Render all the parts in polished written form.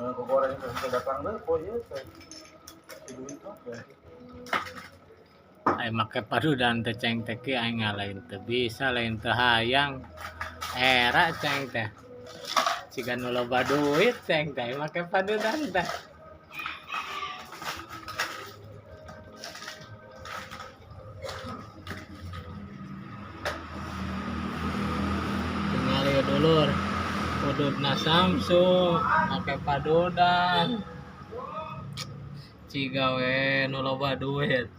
Goreng teh datang deh, poe ieu teh. Si duit mah teh. Ai make padudan teh ceng teh ki aing lain teu bisa lain teu hayang. Era ceng teh. Ciga nu loba duit ceng teh make padudan teh. Tingali dulur. Ududna Samsung make padudan. Ciga we nu loba duit.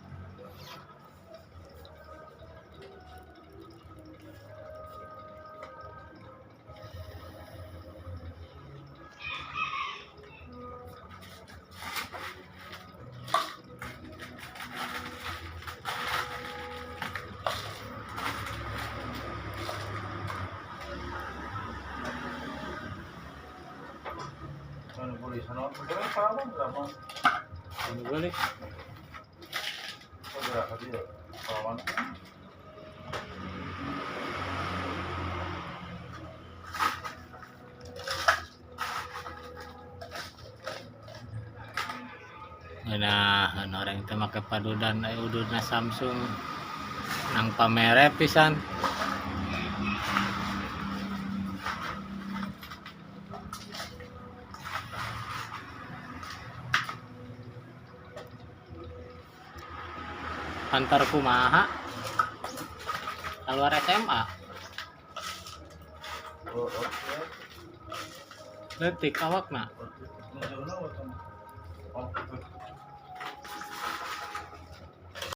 Anu beli sana, bener pawan berapa? Anu boleh. Oh, berapa dia? Pawan. Nah, orang teh make padudan ai ududna Samsung nang pamere pisan. Kantor kumaha? Keluar SMA, Oh, oke. leutik awakna. Oke.